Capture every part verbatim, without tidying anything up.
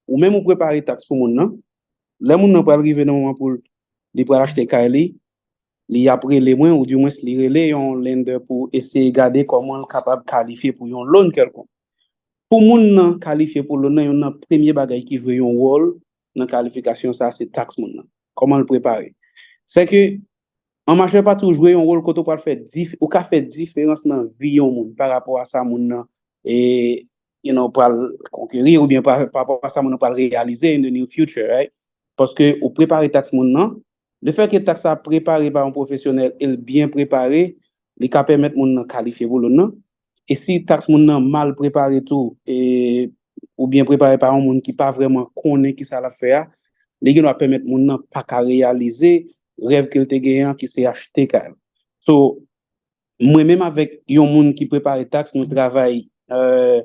Ou menm ou prepare taks pou moun nan. Lè moun nan pral rive nan moman pou li pral achte kay li, li ap rele mwen, ou dimwens li rele yon lender pou eseye gade kòman l kapab kalifye pou yon loan kèlkonk. Pou moun nan kalifye pou loan nan, yon nan premye bagay ki jwe yon wòl nan kalifikasyon sa, se taks moun nan. Kòman l prepare? Se ke an majè pati ou jwe yon wòl kote ou pral fè dif, ou ka fè diferans nan vi yon moun pa rapò a sa moun nan e you know, pral konkeri oubyen pa rapò a sa moun nan pral reyalize in the near future, right? Paske ou prepare taks moun nan. Lefètke taks la prepare pa yon pwofesyonèl e l byen prepare, li ka pèmèt moun nan kalifye pou loan nan. E si taks moun nan mal prepare tou, e, oubyen prepare pa yon moun ki pa vrèman konnen ki sa l ap fè a, li gen dwa pèmèt moun nan pa ka reyalize rèv ke l te genyen an ki se achte kay. So, mwen menm avèk yon moun ki prepare taks, nou travay, euh,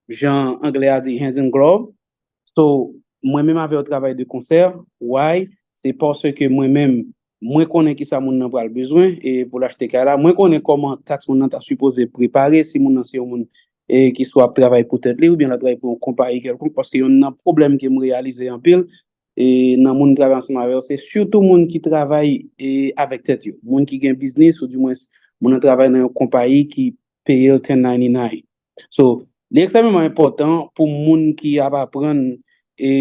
jan anglè a di, hand in glove. So, mwen menm avè yo travay de konsè. Why? Se paske mwen menm, mwen konnen ki sa moun nan pral bezwen e pou l achte kay la. Mwen konnen kòman taks moun nan ta sipoze prepare si moun nan se yon moun e ki swa ap travay pou tèt li oubyen l ap travay pou yon konpayi kèlkonk, paske yon nan pwoblèm ke m reyalize anpil e nan moun travay ansanm avè yo, se sitou moun ki travay e avèk tèt yo. Moun ki gen biznis, ou dimwens moun nan travay nan yon konpayi ki peye l ten ninety-nine. So, li ekstrèmeman enpòtan pou moun ki ap aprann e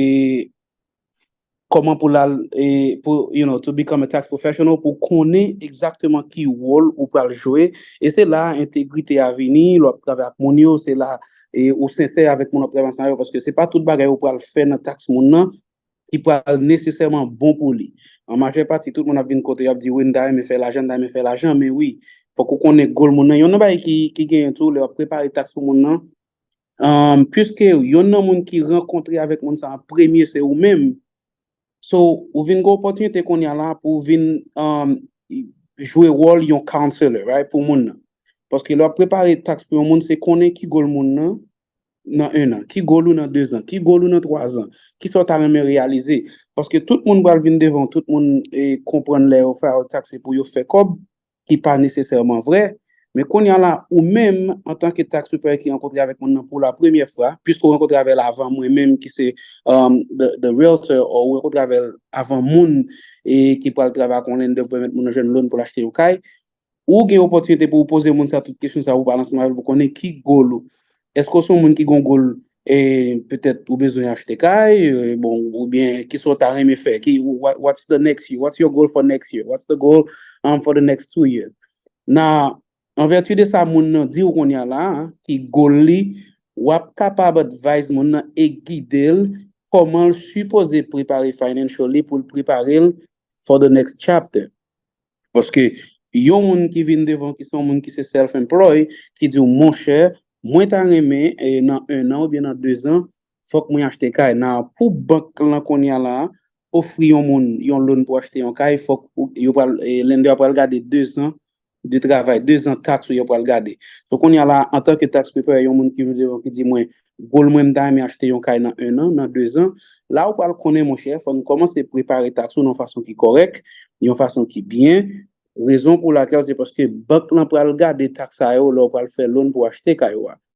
kòman pou l al e pou, you know, to become a tax professional, pou konnen egzakteman ki wòl ou pral jwe. E se la entegrite a vini, lè w ap travay ak moun yo, se la e ou sensè avèk moun w ap travay ansanm avè yo, paske se pa tout bagay ou pral fè nan taks moun nan ki pral nesesèman bon pou li. An majè pati, tout moun ap vin kote yo ap di, wi, m ta renmen fè lajan, m ta renmen fè lajan, men wi, fòk ou konnen goal moun nan. Yon nan bagay ki, ki genyen tou, lè w ap prepare taks pou moun nan, um, piske yon nan moun ki rankontre avèk moun sa an premye, se ou menm. So, ou vin gen opòtinite kounye a la pou w vin um, jwe wòl yon counselor, right, pou moun nan. Paske lè w ap prepare taks pou yon moun, se konnen ki goal moun nan, nan en an, ki goal ou nan dezan, ki goal ou nan twazan, ki sa w ta renmen reyalize. Paske tout moun pral vin devan w, tout moun e, konprann lè yo file tax se pou yo fè kòb, ki pa nesesèman vrè. Men kounye a la, ou menm, antanke tax preparer ki rankontre avèk moun nan pou la premyè fwa, piske w rankontre avè l avan mwen menm ki se um, the, the realtor, ou rankontre avè l avan moun e ki pral travay ak yon lender pou pèmèt moun nan jwenn loan pou l achte yon kay, ou gen opòtinite pou w poze moun sa tout kesyon sa, ou pale ansanm avè l pou konnen ki goal ou. Èske w se yon moun ki gen yon goal e petèt ou bezwen achte kay, e, bon, oubyen ki sa w ta renmen fè, ki, what, what's the next year, what's your goal for next year, what's the goal um, for the next two years. Now, an vèti de sa moun nan di w kounye a la, ki goal li, w ap kapab advise moun nan e gide l kòman l sipoze prepare financially pou l prepare l for the next chapter. Paske yon moun ki vin devan ki se yon moun ki se self-employed, ki di w, monchè, mwen ta renmen e, nan en an oubyen nan dezan, fòk mwen achte kay. Nan pou bank lan kounye a la, ofri yon moun yon loan pou achte yon kay, fòk ou- yo pral, e, lender a pral gade dezan de travay, dezan tax ou yo pral gade. So kounye a la, antanke tax preparer, yon moun ki vin devan ki di mwen, goal mwen m ta renmen achte yon kay nan en an, nan dezan, la ou pral konnen monchè, fò n kòmanse prepare tax ou nan yon fason ki kòrèk, yon fason ki byen. Rezon pou lakèl se paske bank lan pral gade tax sa yo lè w pral fè loan pou achte kay ou a.